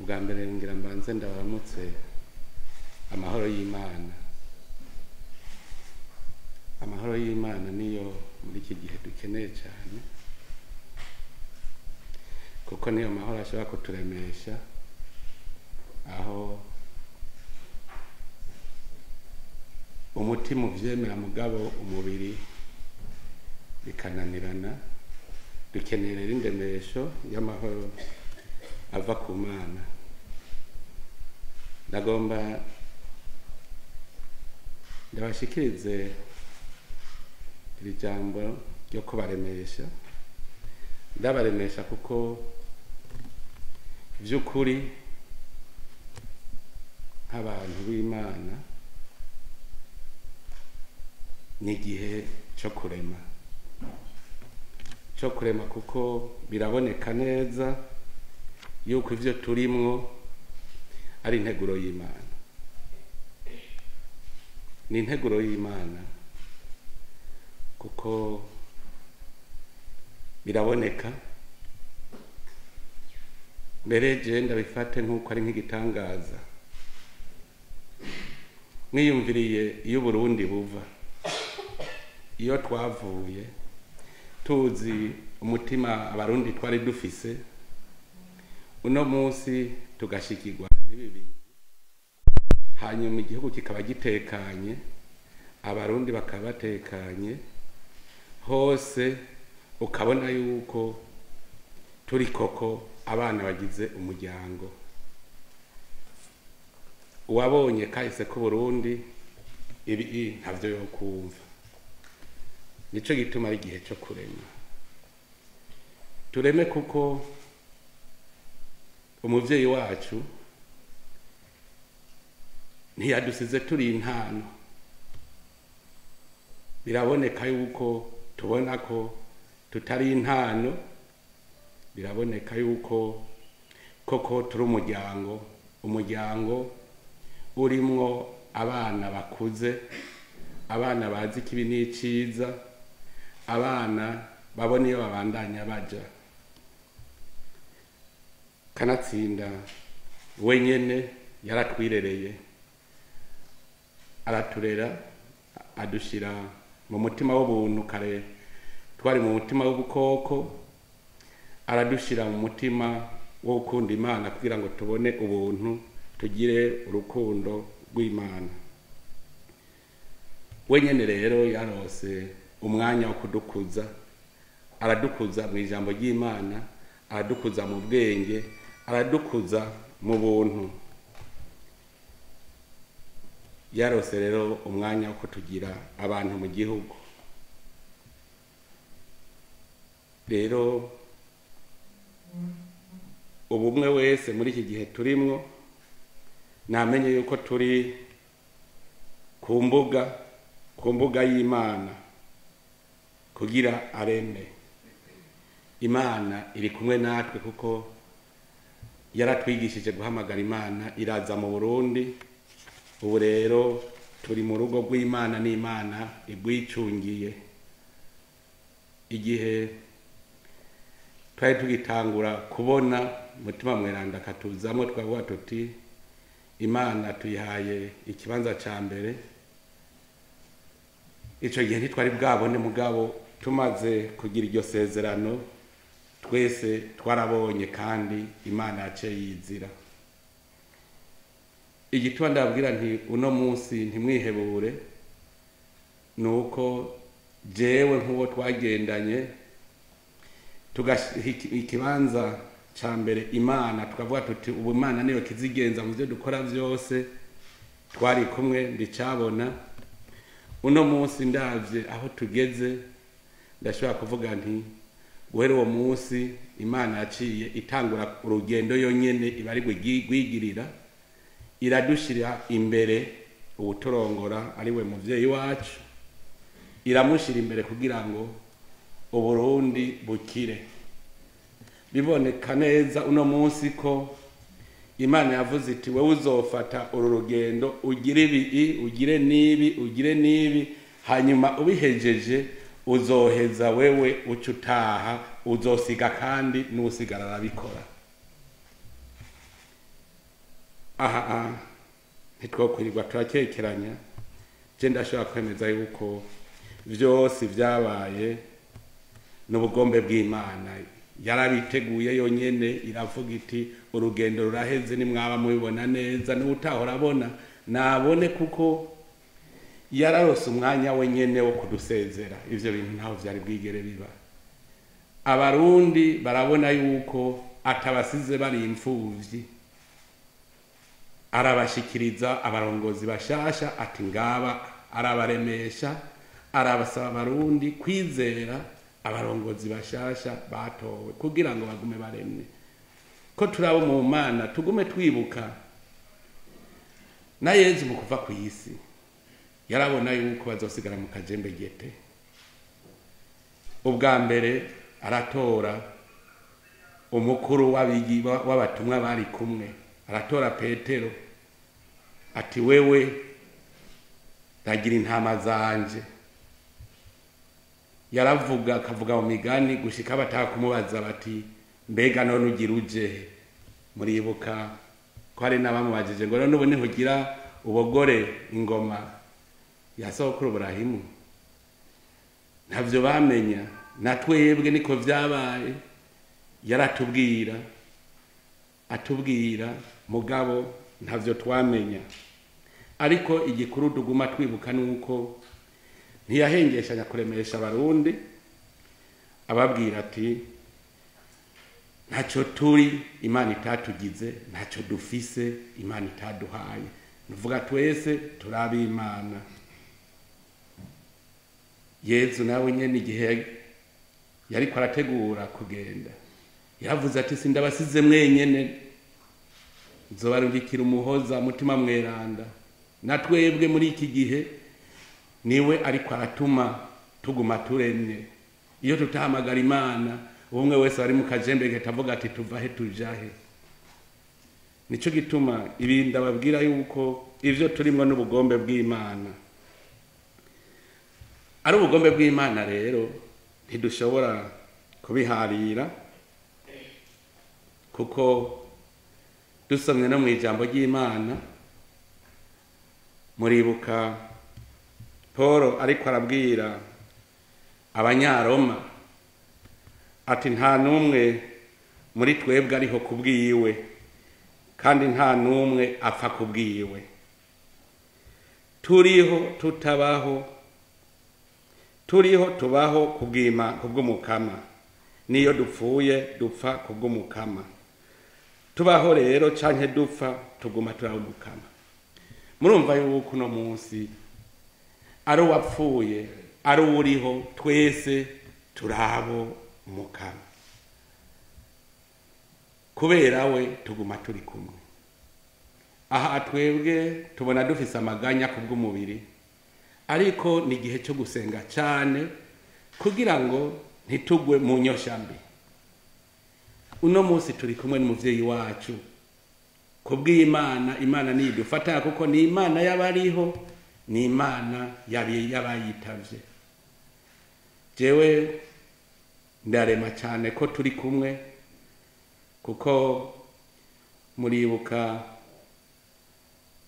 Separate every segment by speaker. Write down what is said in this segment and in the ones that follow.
Speaker 1: Ubwa mbere ngira mbanze ndabaramutse amahoro y'Imana. Amahoro y'Imana niyo muri iki gihe dukeneye cyane, kuko niyo mahoro ashobora kuturemesha aho umutima uvyemera mugabo umubiri bikananirana. Dukeneye rero indemesho y'amahoro ava ku Mana. Ndagomba ndabashikirize iri jambo ryo kubaremesha. Ndabaremesha kuko vy'ukuri nk'abantu b'Imana ni igihe cyo kurema, cyo kurema, kuko biraboneka neza yuko ivyo turimwo ari integuro y'Imana. Ni integuro y'Imana kuko biraboneka. Mbere je ndabifate nk'uko ari nk'igitangaza. Mwiyumviriye iyo Burundi buva, iyo twavuye, tuzi umutima abarundi twari dufise, uno munsi tugashikirwa n'ibi bintu, hanyuma igihugu kikaba gitekanye, abarundi bakaba batekanye hose, ukabona yuko turi koko abana bagize umuryango. Uwabonye kahise ku Burundi ibi ntavyo yokumva. Nico gituma ari igihe cyo kurema. Tureme kuko umuvyeyi wacu ntiyadusize turi intano. Biraboneka yuko tubona ko tutari intano, biraboneka yuko koko turi umuryango, umuryango urimwo abana bakuze, abana bazi ikibi n'iciza, abana babona iyo babandanya baja. Kanatsinda wenyene yaratwirereye, araturera, adushira mu mutima w'ubuntu. Kare twari mu mutima w'ubukoko, aradushira mu mutima wo gukunda Imana kugira ngo tubone ubuntu, tugire urukundo rw'Imana. Wenyene rero yarose umwanya wo kudukuza, aradukuza mu ijambo ry'Imana, aradukuza mu bwenge, aradukuza mu buntu. Yarose rero umwanya wo kutugira abantu mu gihugu. Rero ubumwe wese muri iki gihe turimwo namenye yuko turi ku mbuga y'Imana kugira areme. Imana iri kumwe natwe kuko yaratwigishije guhamagara Imana, iraza mu Burundi. Ubu rero turi mu rugo rw'Imana n'Imana igwicungiye. Igihe twari tugitangura kubona Mutima Mweranda akatuzamwo, twavuga tuti Imana tuyihaye ikibanza ca mbere. Ico gihe ntitwari bwabone, mugabo tumaze kugira iryo sezerano twese twarabonye, kandi Imana yaciye yizira. Igituma ndababwira nti uno munsi ntimwihebure, nuko jewe nk'uwo twagendanye ikibanza ca mbere Imana, tukavuga tuti ubu Imana niyo kizigenza mu byo dukora vyose, twari kumwe ndicabona. Uno munsi ndavye aho tugeze, ndashobora kuvuga nti guhera uwo munsi Imana yaciye itangura urugendo yonyene iba ari gwigirira, iradushira imbere uwuturongora ari we muvyeyi wacu, iramushira imbere kugira ngo Uburundi bukire. Biboneka neza uno munsi ko Imana yavuze iti wewe uzofata uru rugendo, ugire ibi, ugire nibi, ugire nibi, hanyuma ubihejeje uzoheza wewe uca utaha, uzosiga kandi n'usigara arabikora. Aha ntitwokwirirwa turakekeranya, je ndashobora kwemeza yuko vyose vyabaye n'ubugombe bw'Imana. Yarabiteguye yonyene, iravuga iti urugendo ruraheze, nimwaba mubibona neza, n'utahora abona nabone, kuko yararose umwanya wenyene wo kudusezera. Ivyo bintu ntaho vyari bwigere biba. Abarundi barabona yuko atabasize bari imfuvyi, arabashikiriza abarongozi bashasha, ati ngaba, arabaremesha, arabasaba abarundi kwizera abarongozi bashasha batowe kugira ngo bagume baremye. Ko turabo mu Mana, tugume twibuka na Yezu mu kuva ku isi yarabona yuko bazosigara mu kajembe gete. Ubwa mbere aratora umukuru w'abatumwa bari kumwe, aratora Petero ati wewe ndagira intama zanje. Yaravuga akavuga mu migani gushika batakumubaza bati mbega none ugira uje? Muribuka ko hari n'abamubajije ngo none ubu ntihugira ubogore ingoma ya sokuru Burahimu? Ntavyo bamenya, na twebwe niko vyabaye. Yaratubwira atubwira, mugabo ntavyo twamenya. Ariko igikuru tuguma twibuka nuko ntiyahengeshanya kuremesha abarundi, ababwira ati ntacyo turi Imana itatugize, ntacyo dufise Imana itaduhaye. Nuvuga twese turabi Imana. Yezu nawe nyene igihe yariko arategura kugenda yavuze ati sindabasize mwenyene, nzobarungikira umuhoza mutima mweranda. Na twebwe muri iki gihe niwe ariko aratuma tuguma turemye. Iyo tutahamagara Imana, umwe wese ari mu kajembe katavuga ati tuvahe tujahe. Nico gituma ibi ndababwira yuko ivyo turimwo n'ubugombe bw'Imana. Ari ubugombe bw'Imana rero ntidushobora kubiharira, kuko dusomye no mu ijambo ry'Imana. Muribuka Paul ariko arabwira abanyaroma ati nta numwe muri twebwe ariho kubwiwe, kandi nta numwe apfa kubwiwe. Turiho tutabaho, turiho tubaho kubwima kubw'umukama, niyo dupfuye dupfa kubw'umukama. Tubaho rero canke dupfa tuguma turabumukama. Murumva yuko uno munsi ari uwapfuye ari uriho, twese turabo mukama. Kubera we tuguma turi kumwe. Aha twebwe tubona dufise amaganya kubw'umubiri, ariko ni igihe cyo gusenga cyane kugira ngo ntitugwe mu nyoshambi. Uno munsi turi kumwe n'umuvyeyi wacu kubw'Imana. Imana nidufata kuko ni Imana y'abariho, ni Imana y'abayitavye. Jewe ndarema cyane ko turi kumwe, kuko muribuka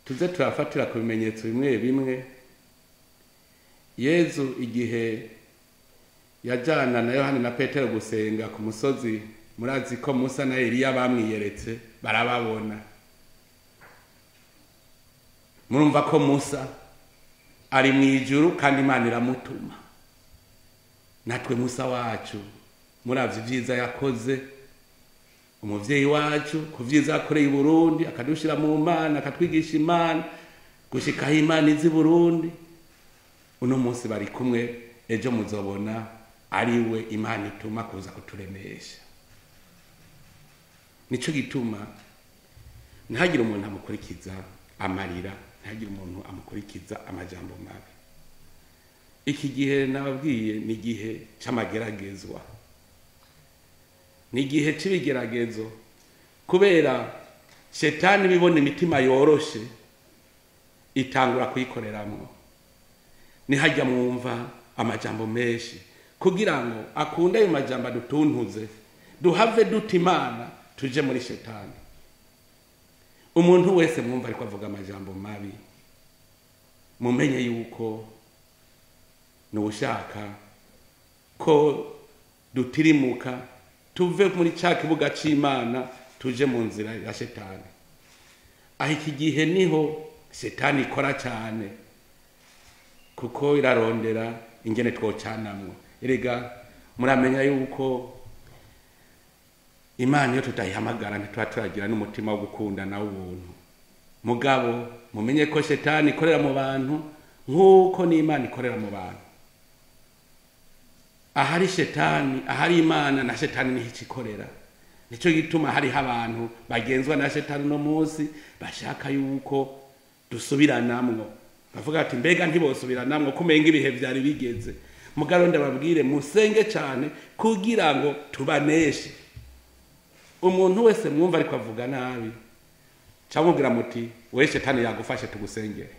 Speaker 1: tuze turafatira ku bimenyetso bimwe bimwe. Yezu igihe yajana na Yohana na Petero gusenga ku musozi, murazi ko Musa na Eliya bamwiyeretse barababona. Murumva ko Musa ari mu ijuru kandi Imana iramutuma. Natwe Musa wacu muravye ivyiza yakoze, umuvyeyi wacu ku vyiza yakoreye i Burundi, akadushira mu Mana, akatwigisha Imana gushika Imana izi Burundi. Uno munsi bari kumwe, ejo muzobona ariwe Imana ituma kuza kuturemesha. Nico gituma ntihagire umuntu amukurikiza amarira, ntihagire umuntu amukurikiza amajambo mabi. Iki gihe nababwiye ni igihe c'amageragezwa, ni igihe c'ibigeragezo, kubera shetani bibona imitima yoroshe itangura kuyikoreramwo. Nihajya mwumva amajambo menshi kugira ngo akunde ayo majambo adutuntuze, duhave duta Imana tuje muri shetani. Umuntu wese mwumva ariko avuga amajambo mabi, mumenye yuko nushaka ko dutirimuka tuve muri ca kibuga c'Imana tuje mu nzira ya shetani. Aho iki gihe niho shetani ikora cyane, kuko irarondera ingene twocanamwo. Erega muramenya yuko Imana iyo tutayihamagara ntituba turagira n'umutima wo gukunda nawe ubuntu. Mugabo mumenye ko shetani ikorera mu bantu nk'uko n'Imana ikorera mu bantu. Ahari shetani, ahari Imana na shetani niho ikikorera. Nico gituma hariho abantu bagenzwa na shetani no munsi bashaka yuko dusubiranamwo. Bavuga ati mbega ntibosubiranamwo kumenga ibihe vyari bigeze. Mugabo ndababwire musenge cyane kugira ngo tubaneshe. Umuntu wese mwumva ariko avuga nabi, camubwira muti we shetani yagufashe tugusengere.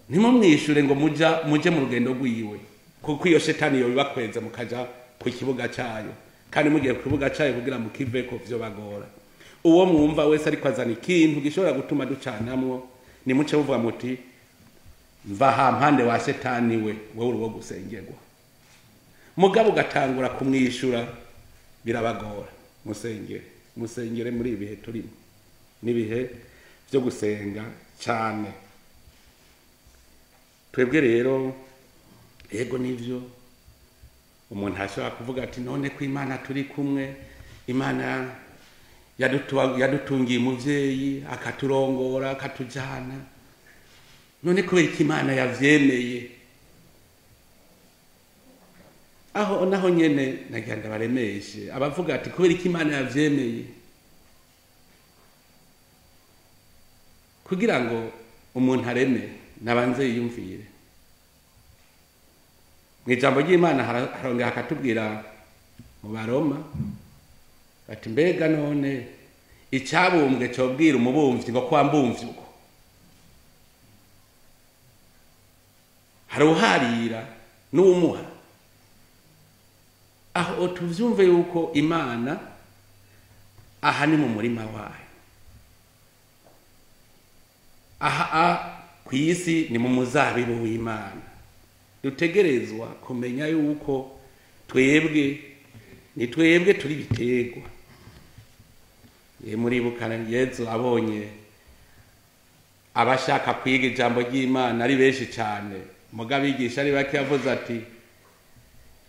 Speaker 1: Ntimumwishure ngo muje mu rugendo rwiwe, kuko iyo shetani yo bibakweze mukaja ku kibuga cyayo, kandi mugiye ku kibuga cyayo kugira mukiveko vyo bagora. Uwo mwumva wese ariko azana ikintu gishobora gutuma ducanamwo, ni muce muvuga muti mva ha mpande wa shetani we, wewe uri uwo gusengerwa. Mugabo ugatangura kumwishura birabagora. Musengere, musengere muri ibihe turimo, nibihe byo gusenga cyane. Twebwe rero yego nivyo umuntu ashobora kuvuga ati none ko Imana turi kumwe, Imana yadutungiye umuvyeyi akaturongora akatujana, none kubera iki Imana yavyemeye? Aho naho nyene nagira ndabaremeshe abavuga ati kubera iki Imana yavyemeye, kugira ngo umuntu areme nabanze yiyumvire. Mu ijambo ry'Imana harongera hakatubwira mu Baroma ati mbega none icabumbwe cobwira umubumvyi ngo kwa mbumvyi uko haruharira n'umuha. Aho tuvyumve yuko Imana aha ni mu murima wayo, aha kw'isi ni mu muzabibu w'Imana. Dutegerezwa kumenya yuko twebwe ni twebwe turi biterwa. Muribukana Yezu abonye abashaka kwiga ijambo ry'Imana ari benshi cyane, mugabo abigisha ari bake, yavuze ati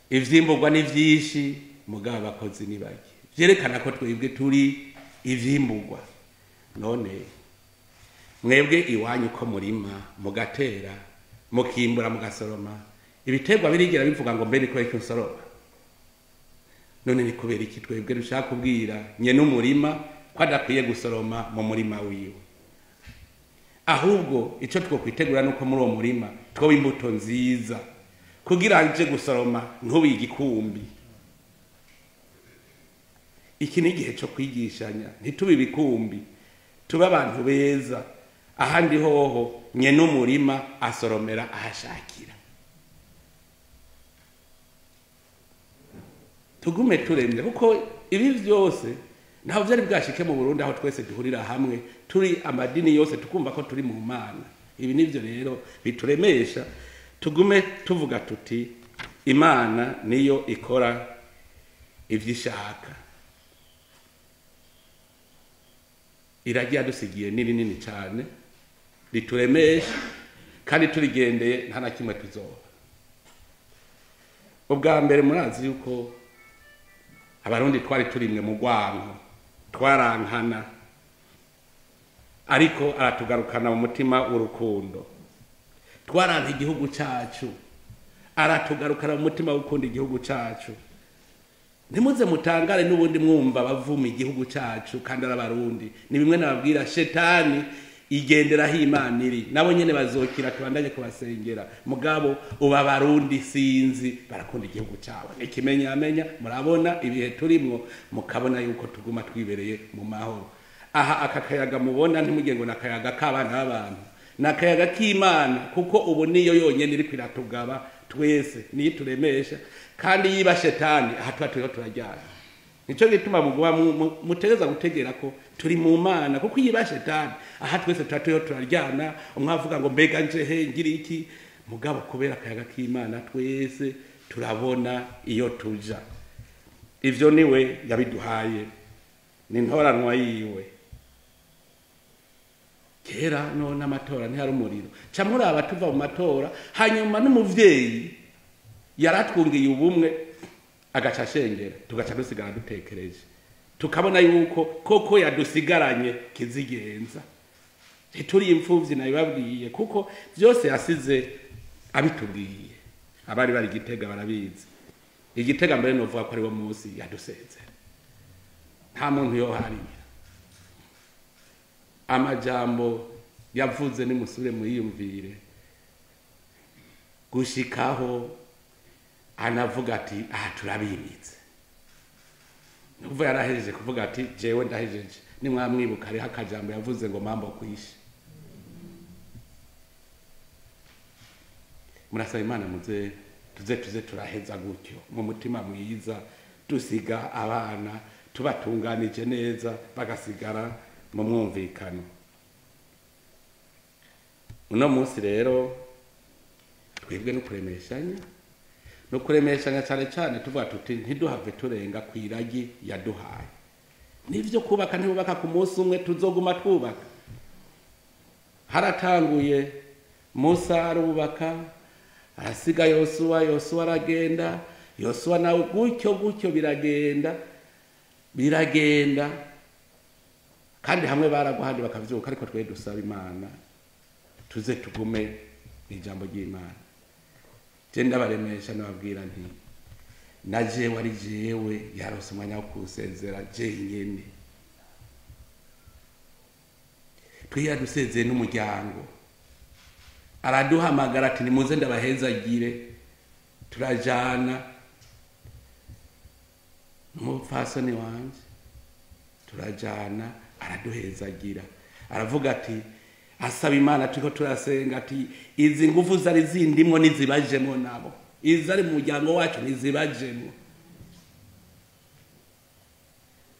Speaker 1: ivyimburwa ni vyinshi mugabo abakozi ni bake. Vyerekana ko twebwe turi ivyimburwa. None mwebwe iwanyu ko murima mugatera mukimbura mugasoroma, ibiterwa birigira bivuga ngo mbe ni kubera iki nsoroma? None ni kubera iki twebwe dushaka kubwira nye n'umurima ko adakwiye gusoroma mu murima wiwe? Ahubwo ico twokwitegura nuko muri uwo murima twoba imbuto nziza kugira aje gusoroma ntube igikumbi. Iki ni igihe cyo kwigishanya, ntitube ibikumbi, tube abantu beza. Ahandi hoho nye n'umurima asoromera ahashakira. Tugume turemye, kuko ibi vyose ntaho vyari bwashike mu Burundi aho twese duhurira hamwe turi amadini yose tukumva ko turi mu Mana. Ibi nivyo rero bituremesha. Tugume tuvuga tuti Imana niyo ikora ivyishaka. Iragiye dusigiye nini nini cyane rituremesha, kandi turigendeye nta na kimwe tuzoba. Ubwa mbere murazi yuko Abarundi twari turimwe mu rwanko, twarankana, ariko aratugarukana mu mutima w'urukundo. Twaranka igihugu cyacu, aratugarukana mu mutima w'ukunda igihugu cyacu. Ntimuze mutangare n'ubundi mwumva bavuma igihugu cyacu kandi ari Abarundi. Ni bimwe nababwira, shetani igenderaho Imana iri, nabo nyene bazokira, tubandanye kubasengera. Mugabo uba Abarundi sinzi barakunda igihugu cyabo, ikimenyamenya murabona ibihe turimwo, mukabona yuko tuguma twibereye mu mahoro. Aha aka kayaga mubona ntimugiye ngo nakayaga k'abana b'abantu, nakayaga k'Imana, kuko ubu niyo yonyene iri kwiratugaba twese, niyo turemesha. Kandi yiba shetani aha tuba turiho turajyana. Nico gituma mugwa mutegeza gutegera ko turi mu Mana, kuko yiba shetani aha twese tutatuyo turaryana, umwe avuga ngo mbega nje he ngira iki, mugabo kubera akayaga k'Imana twese turabona iyo tuja. Ivyo niwe yabiduhaye, ni ntoranwa yiwe. Kera none amatora ntihari umuriro, ca muraba tuva mu matora, hanyuma n'umuvyeyi yaratwungiye ubumwe agaca ashengera, tugaca dusigara dutekereje, tukabona yuko koko yadusigaranye kizigenza. Ntituri imfuvyi nabibabwiye, kuko vyose yasize abitubwiye. Abari bari Gitega barabizi. Igitega mbere novuga ko ari wo munsi yadusezera, nta muntu yoharira. Amajambo yavuze nimusubire muyiyumvire, gushikaho anavuga ati aha turabimitse. Nukuva yarahejeje kuvuga ati jewe ndahejeje. Nimwamwibuka hariho akajambo yavuze ngo mambo kwishe. Murasaba Imana muze tuze turaheza gutyo mu mutima mwiza, dusiga abana tubatunganije neza bagasigara mu mwumvikano. Uno munsi rero twebwe no kuremeshanya, no kuremeshanya cyane cyane tuvuga tuti ntiduhave turenga kwiragi yaduhaye. Nivyo kubaka ntibubaka ku munsi umwe, tuzoguma twubaka. Haratanguye Musa arubaka, arasiga Yosuwa, Yosuwa aragenda, Yosuwa nawe gutyo gutyo biragenda biragenda, kandi hamwe baragwa handi bakavyuka. Ariko twe dusaba Imana tuze tugume ijambo ry'Imana. Je ndabaremesha nababwira nti na jewe ari jewe yarose umwanya wo kusezera jenyene. Twiya dusezeye n'umuryango, araduhamagara ati nimuze ndabahezagire, turajana n'umupfasoni wanje, turajana, araduhezagira, aravuga ati asaba Imana turiko turasenga ati izi nguvu zari zindimwo nizibajemwo nabo, izari mu muryango wacu nizibajemwo.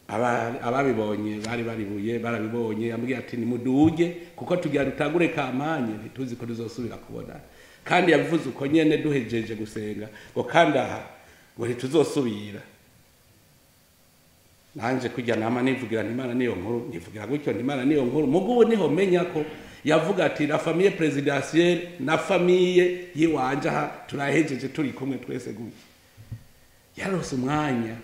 Speaker 1: Ababibonye bari baribuye barabibonye, yambwiye ati nimuduge kuko tugira dutangure kampanye ntituzi ko tuzosubira kubona. Kandi yabivuze uko nyene duhejeje gusenga ngo kandi aha ngo ntituzosubira. Nanje kujya nama nivugira nti Imana niyo nkuru, nivugira gutyo nti Imana niyo nkuru. Mugubu niho menya ko yavuga ati la famille présidentielle na famille yiwanje aha turahejeje turi kumwe twese gutyo. Yarose umwanya,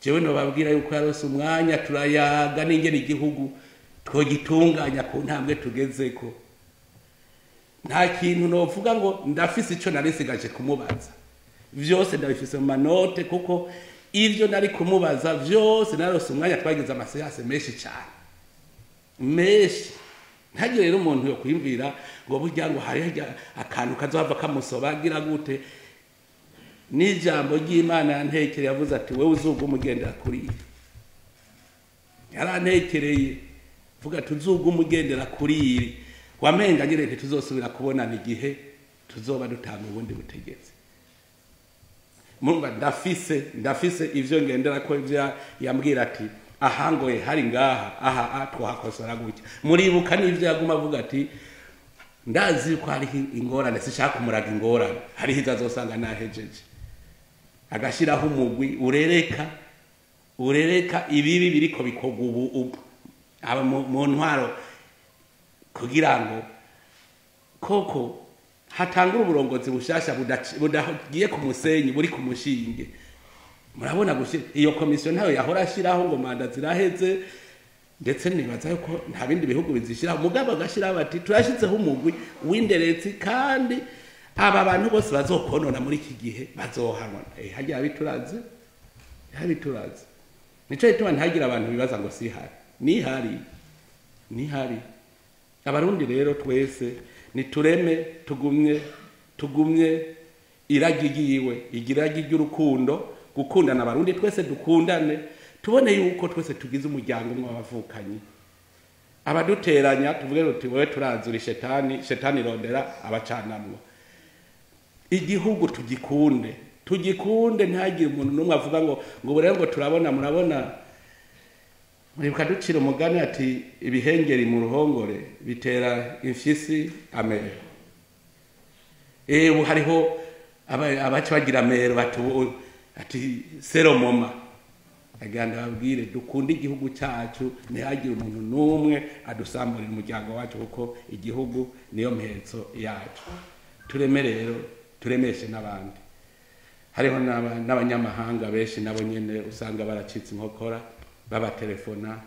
Speaker 1: jewe nobabwira yuko yarose umwanya, turayaga n'ingene igihugu twogitunganya ku ntambwe tugezeko. Nta kintu novuga ngo ndafise ico narisigaje kumubaza, vyose ndabifise mu manote, kuko ivyo nari kumubaza vyose narose umwanya. Twagize amaseyase menshi cyane menshi. Ntagire rero umuntu yo kwimvira ngo burya ngo hari akantu kazohava kamusobagira gute. N'ijambo ry'Imana yantekereye yavuze ati wewe uzuga umugendera kuri. Yarantekereye vuga tuzuga umugendera kuri iri, wamenga nyire ntituzosubira kubonana igihe tuzoba dutanga ubundi butegetsi. Murumva ndafise ivyo ngendera ko ivyo yambwira ati ahangoye hari ngaha aha twahakosora gutya. Muribuka n'ivyo yaguma avuga ati ndazi ko hari ingorane, sishaka kumuraga ingorane, hariho izazosanga nahejeje. Agashiraho umugwi urereka ibibi biriko bikorwa ubu aba mu ntwaro, kugira ngo koko hatangura uburongozi bushasha budagiye ku musenyi buri ku mushinge. Murabona gushira iyo komisiyo ntayo yahora ashiraho ngo manda ziraheze, ndetse nibaza yuko nta bindi bihugu bizishiraho. Mugabo agashiraho bati turashizeho umugwi w'inderetsi kandi aba bantu bose bazokonona muri iki gihe bazohanwa. Hagira bituraze, habituraze. Nico gituma ntagira abantu bibaza ngo sihari. Nihari, nihari. Abarundi rero twese nitureme tugumye iragi ryiwe, igiragi ry'urukundo, gukundana. Abarundi twese dukundane, tubone yuko twese tugize umuryango umwe w'abavukanyi. Abaduteranya tuvuge tuti wewe turazura shetani, shetani rondera abacanamwo. Igihugu tugikunde. Tugikunde, ntihagire umuntu n'umwe avuga ngo ubu rero ngo turabona, murabona. Muribuka ducira umugani ati ibihengeri mu ruhongore bitera imfyisi amero. Ubu hariho abaca bagira amero ati seromoma. Aganda babwire dukunde igihugu cyacu, ntihagire umuntu n'umwe adusamburira umuryango wacu, kuko igihugu niyo mpetso yacu. Tureme rero, turemeshe n'abandi. Hariho n'abanyamahanga benshi nabo nyene usanga baracitse inkokora, babatelefona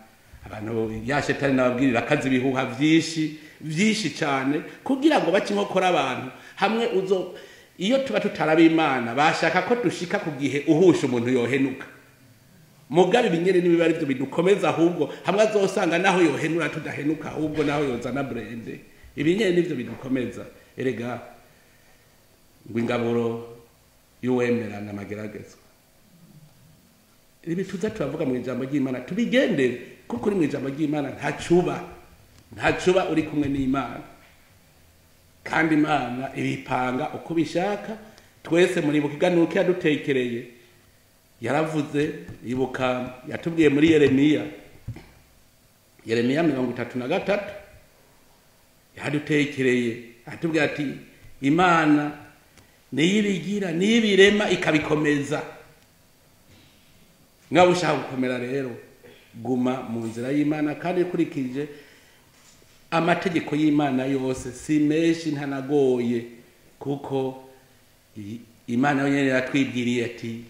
Speaker 1: abantu ya shetani nababwirira akazi ibihuha vyinshi vyinshi cyane kugira ngo bace inkokora abantu. Hamwe uzo iyo tuba tutaraba Imana bashaka ko dushika ku gihe uhusha umuntu yohenuka. Mugabe ibinyere nibiba ari byo bidukomeza, ahubwo hamwe azosanga naho yohenura tudahenuka, ahubwo naho yozana brende. Ibinyere nivyo bidukomeza. Erega ngo ingaburo y'uwemerana amageragezwa. Ibi tuza turavuga mu ijambo ry'Imana tubigendere, kuko uri mu ijambo ry'Imana ntacuba uri kumwe n'Imana. Kandi Imana ibipanga uko bishaka. Twese muri bukiganuke yadutekereye, yaravuze, ibuka yatubwiye muri Yeremiya 33, yadutekereye atubwiye ati Imana niyibigira niyibirema ikabikomeza. Ngaho ushaka gukomera rero guma mu nzira y'Imana kandi ukurikije amategeko y'Imana yose, si menshi ntanagoye, kuko Imana yonyene yatwibwiriye ati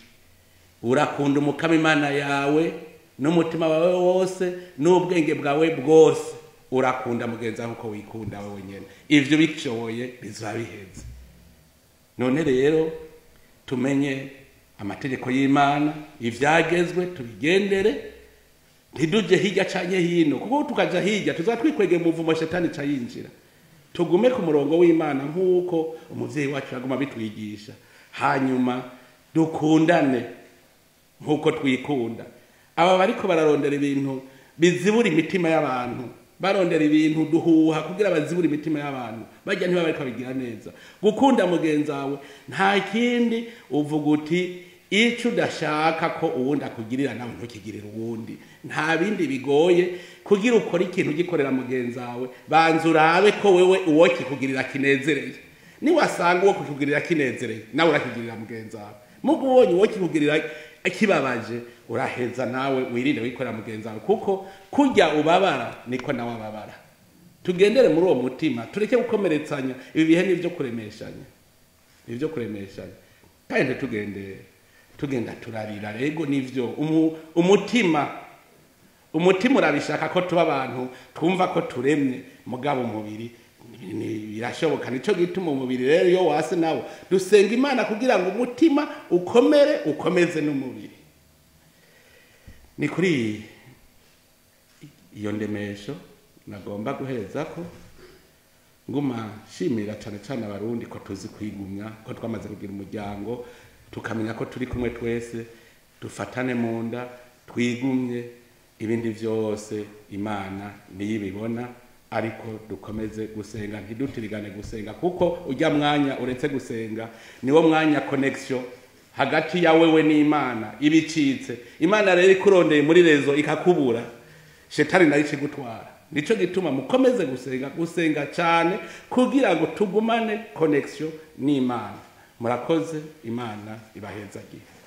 Speaker 1: urakunda umukama Imana yawe n'umutima wawe wose n'ubwenge bwawe bwose, urakunda mugenzi wawe uko wikunda wewe nyene. Ivyo bishoboye bizaba biheze. None rero tumenye amategeko y'Imana, ivyagezwe tubigendere, ntiduje hirya canke hino, kuko tukaja hirya tuzatwikwege mu muvumo shetani cayinjira. Tugume ku murongo w'Imana nk'uko umuvyeyi wacu yaguma bitwigisha, hanyuma dukundane nk'uko twikunda. Aba bariko bararondera ibintu bizibura imitima y'abantu, barondera ibintu duhuha kugira bazibura imitima y'abantu, bajya ntiba bariko babigira neza. Gukunda mugenzi wawe nta kindi, uvuga uti ico udashaka ko uwundi akugirira nawe ntukigirire uwundi. Nta bindi bigoye kugira ukora ikintu ugikorera mugenzi wawe, banza urabe ko wewe uwo kikugirira kinezereye. Niwasanga uwo kikugirira kinezereye, nawe urakigirira mugenzi wawe. Mugo ubonye uwo kikugirira kibabaje, uraheza nawe wirinde wikorera mugenzi wawe, kuko kurya ubabara niko nawe ababara. Tugendere muri uwo mutima, tureke gukomeretsanya. Ibi bihe ni ibyo kuremeshanya, ibyo kuremeshanya. Kandi tugenda turarira rego nivyo. Umutima urabishaka ko tuba abantu twumva ko turemye, mugabo umubiri birashoboka. Nico gituma umubiri rero iyo wase nawo dusenga Imana kugira ngo umutima ukomere, ukomeze n'umubiri. Ni kuri iyo ndemesho nagomba guhereza ko nguma shimira cyane cyane abarundi ko tuzi kwigumya, ko twamaze kugira umuryango, tukamenya ko turi kumwe twese, dufatane mu nda, twigumye. Ibindi vyose Imana niyibibona, ariko dukomeze gusenga, ntidutirigane gusenga, kuko ujya mwanya uretse gusenga niwo mwanya connection hagati ya wewe n'Imana ibicitse. Imana rero ikurondeye muri rezo ikakubura, shetani nayo ikigutwara. Nico gituma mukomeze gusenga, gusenga cyane kugira ngo tugumane connection n'Imana. Murakoze, Imana ibahezagiye.